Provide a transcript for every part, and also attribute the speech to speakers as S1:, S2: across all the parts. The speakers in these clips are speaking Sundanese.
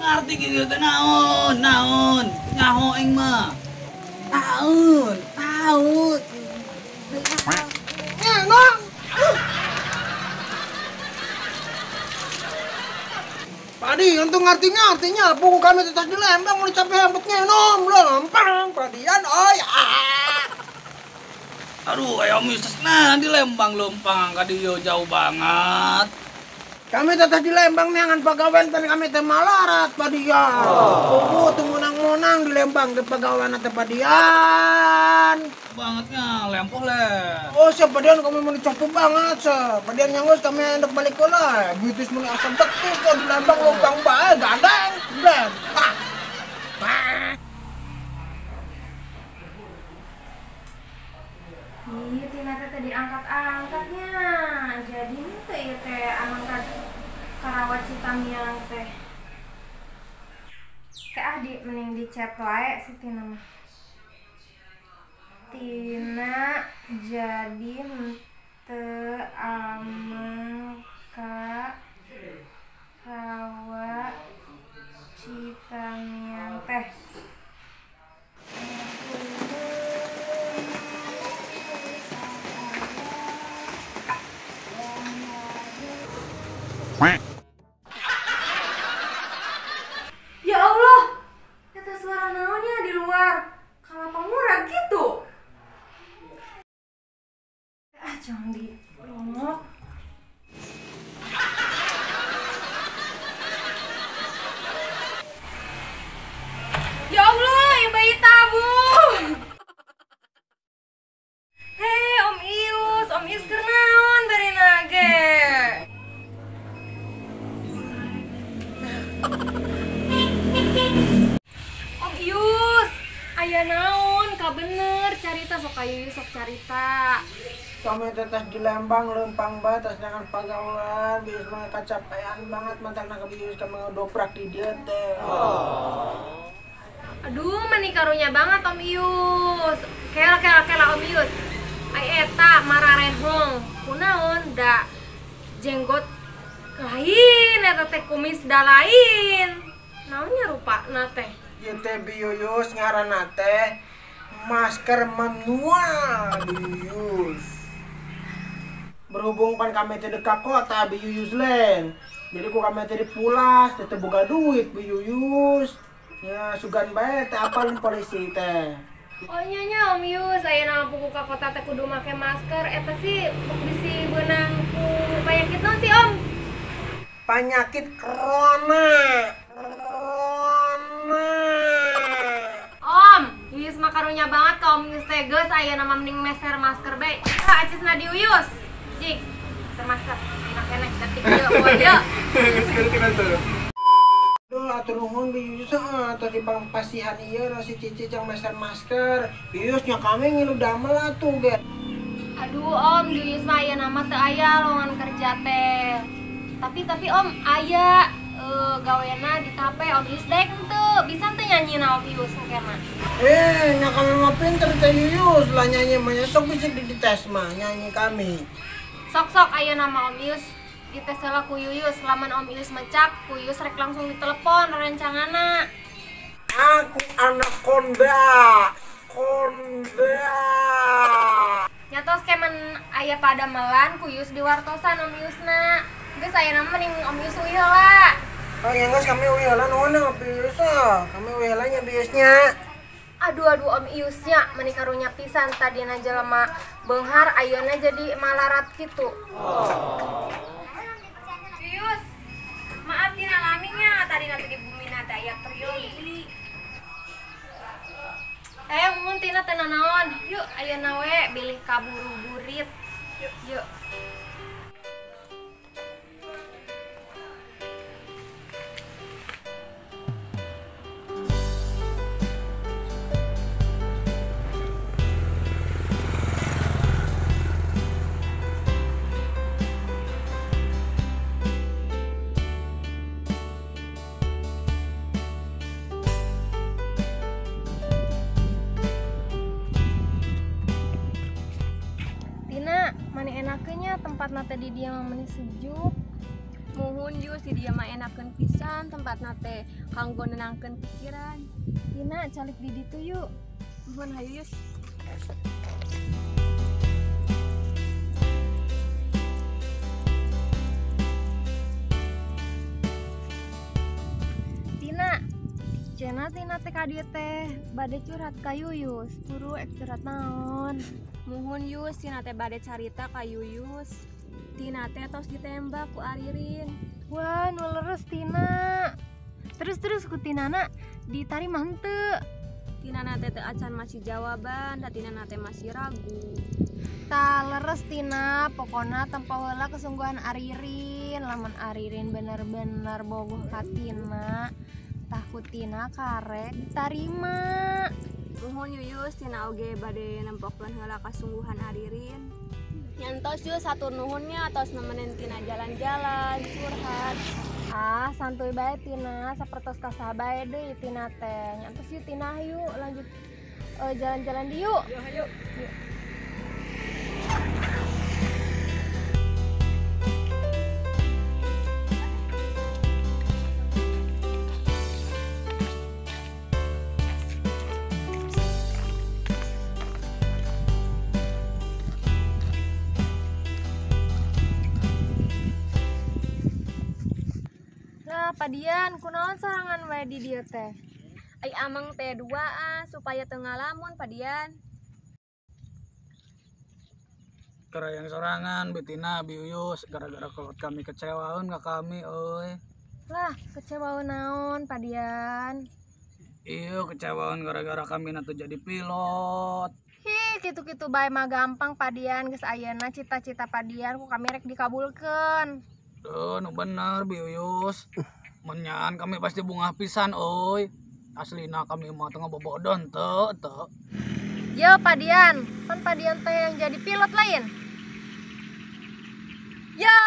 S1: Ngarti kieu teh naon, naon. Nyaho aing mah. Taun, taun.
S2: Ngenom. Padi, untung ngartinya, buku kami tetap di Lembang, mau capek hambet ngenom, lempang, padian, oh ya.
S1: Aduh, ayo mistis nah di Lembang lempang, ka dieu jauh banget.
S2: Kami tetap di Lembang neangan pagawean pan kami teh malarat padian. Buku teu monang-monang di Lembang teh pagawean teh padian.
S1: Bangetnya lempoh le.
S2: Oh, siap padian kami mau capek banget, se. Padian yang geus kami hendak balik heula. Bitus mun asa betul kok di Lembang lempang bae gandeng. Blem. Ah. Ah.
S3: Ih, Tina teh diangkat-angkatnya. Jadi henteu ieu teh angkat karawat Citamiang teh. Teh ah di mending di chat wae si Tina mah. Tina jadi henteu ameng ka rawa Citamiang teh. Ya Allah, kata suara naonnya di luar kalapa murah gitu. Ah, jangan dilongok. Ya Allah, ya bayi tabung. Hei, Om Ius keur naon bari nage? Om Ius, aya naon ka bener carita sok ayo sok carita.
S2: Kami teteh di Lembang lempang bae tas dengan pagawean bius mah kacapean banget mantakna ka bius kami ngedoprak di dieu teh.
S3: Aduh, meni karunya banget Om Ius. Kela kela kela Om Ius. Ai eta mararehong kunaon da jenggot lain eta teh kumis da lain. Naonnya rupana teh?
S2: Ieu teh Biyuyus ngaranna teh masker manual Biyuyus. Berhubung pan kami teh dekat kota Biyuyus lain. Jadi ku kami teh dipulas, teh boga duit Biyuyus. Ya sugan bae teh apal polisi teh.
S3: Oh nya nya Om Yus, aya nama puku ka kota teh kudu make masker eta sih bisi beunang ku panyakit naon sih Om?
S2: Penyakit corona. Corona.
S3: Om, Yus mah karunya banget ka Om Yus teh geus aya nama mending meser masker bae. Tah acisna di Uyus. Jik, meser masker. Enak keneh detik ieu poe ieu.
S2: Duh, atur nuhun Biyuyus heeh, tadi pangpasihan ieu si Cici jang meser masker. Biyuyus nya kami ngilu damel atuh ge.
S3: Aduh Om, Biyuyus mah aya nama teu aya lowongan kerja teh. Tapi Om aya gawena di kafe Om Yus dek henteu, bisa teu nyanyina Om Yus engkena.
S2: Eh, nya kami mah pinter teh Yuyus lah nyanyi mah sok bisa dites mah nyanyi kami.
S3: Sok-sok aya nama Om Yus dites heula ku Yuyus, lamun Om Yus mecak ku Yuyus rek langsung ditelepon rencangana.
S2: Aku anak konda. Konda.
S3: Nyatos kemen aya padamelan ku Yuyus diwartosan Om Yusna. Geus aya nama mending Om Yus uih heula.
S2: Oh ya geus kami uih heula nuhun Om Yus. Kami uih heula nya Biyusnya.
S3: Aduh aduh Om Iusnya meni karunya pisan tadina jelema beunghar ayeuna jadi malarat kitu. Ius, maaf tina laminya tadina teh di bumina teh aya peryogi. Eh mun tina teh nanaon? Yuk ayeuna we bilih kaburu-burit. Yuk yuk. Tina, mana enaknya tempat nate di dia mah meni sejuk. Muhun Yus di dieu mah enakeun pisan tempatna teh kanggo nenangkeun pikiran. Tina calik di ditu yuk. Muhun hayu Yus. Tina, cenah Tina teh ka dieu teh bade curhat ka Yuyus, guru ek curhat naon? Muhun Yus, Tina teh bade carita ka Yuyus. Tina teh tos ditembak ku Aririn. Wah, nu leres Tina. Terus ku Tinana ditarima henteu. Tina teh teu acan masih jawaban, da Tina teh masih ragu. Tah leres Tina, pokona tempo heula kesungguhan Aririn. Lamun Aririn bener-bener bogoh ka Tina, tah ku Tina karek ditarima. Muhun Yuyus, Tina oge bade nempokeun heula kasungguhan Aririn. Nyantos Yus, hatur nuhunnya atos nemenin Tina jalan-jalan, curhat. Ah, santuy bae Tina, sapertos ka saha bae deui Tina teh. Nyantos yuk Tina, yuk lanjut jalan-jalan di yuk.
S1: Yuk, yuk.
S3: Yuk. Lah, Padian, kunaon sorangan wae di dieu teh? Ai amang teh duaan supaya teu ngalamun, Padian.
S1: Kerayang sorangan Betina Biuyus gara-gara kolot kami kecewaun ka kami euy.
S3: Lah, kecewaun naon, Padian?
S1: Iya, kecewaun gara-gara kami nanti jadi pilot.
S3: Hi, kitu-kitu bae mah gampang, Padian. Geus ayeuna cita-cita Padian ku kami rek dikabulkeun.
S1: Duh, nu bener Biuyus. Menyaan kami pasti bungah pisan euy. Aslina kami mah teu ngabobodon teu teu.
S3: Yo Padian, pan Padian teh yang jadi pilot lain. Yo,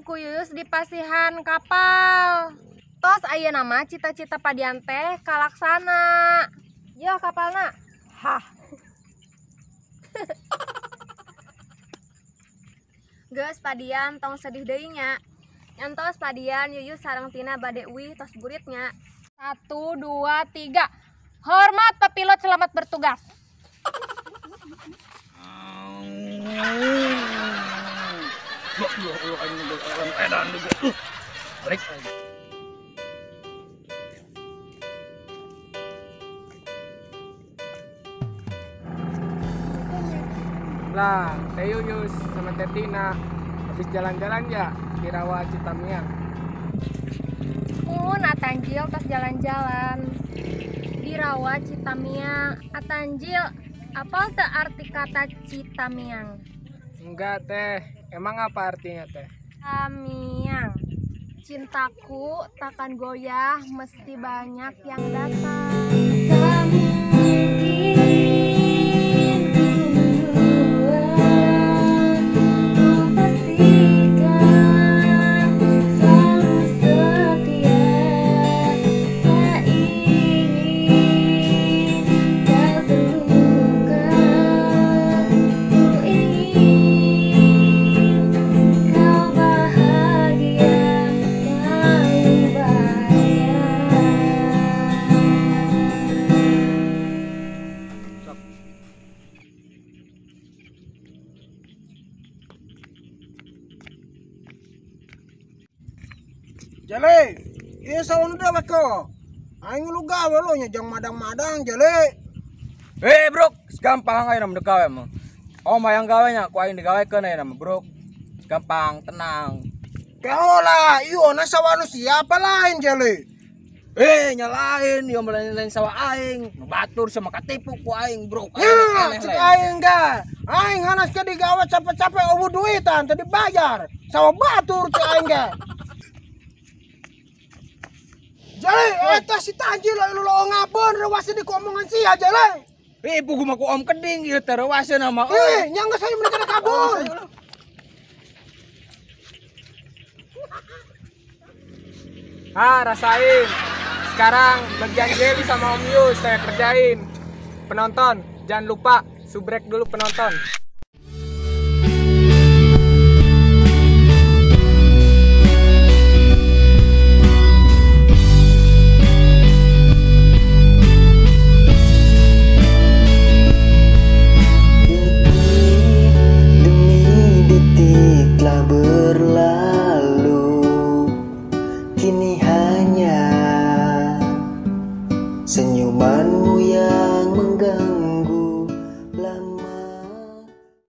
S3: ku Yuyus dipasihan kapal. Tos ayeuna mah cita-cita Padian teh kalaksana. Yo kapalna. Hah. Geus Padian tong sedih deui nya. Nyantos Padian Yuyus sareng Tina bade uih tos buritnya. 1, 2, 3. Hormat Pak Pilot, selamat bertugas.
S1: Balik.
S2: Lah, Teh Yuyus sama Teh Tina habis jalan-jalan ya di Rawa Citamiang.
S3: Mun Atanjil tos jalan-jalan di Rawa Citamiang. Atanjil, apal teu arti kata Citamiang?
S2: Enggak Teh, emang apa artinya Teh?
S3: Citamiang, cintaku takkan goyah mesti banyak yang datang. Tak mungkin ku mendua, ku pastikan selalu setia. Tak ingin kau terluka, ku ingin kau bahagia, kau bahagia.
S2: Jale, ieu sawan dewek ko. Aing lu gawe lo nya jang madang-madang jale.
S4: Eh bro, gampang aja nama gawe mah. Oh yang gawe nya, ku aing digawekeun ayeuna mah bro. Gampang, tenang.
S2: Kehola, iyo na sawah nu siapa lain jale.
S4: Eh nyalain, ieu mah lain sawah aing. Nu batur sama katipu ku aing bro.
S2: Ya,
S4: Aneh
S2: cek
S4: lain.
S2: aing ga. Aing hanas ke digawe capek-capek eueuh duitan teu dibayar. Sawah batur cek aing ga. Jale, eta si Tanjil lu lo ngabon rewasna di omongan sia jale.
S4: Eh pugu mah ku Om Keding ieu teh reuaseun mah.
S2: Eh, nya geus aing mereka kabur. Ah, rasain. Sekarang bagian Jelly sama Om Yus saya kerjain. Penonton, jangan lupa subrek dulu penonton.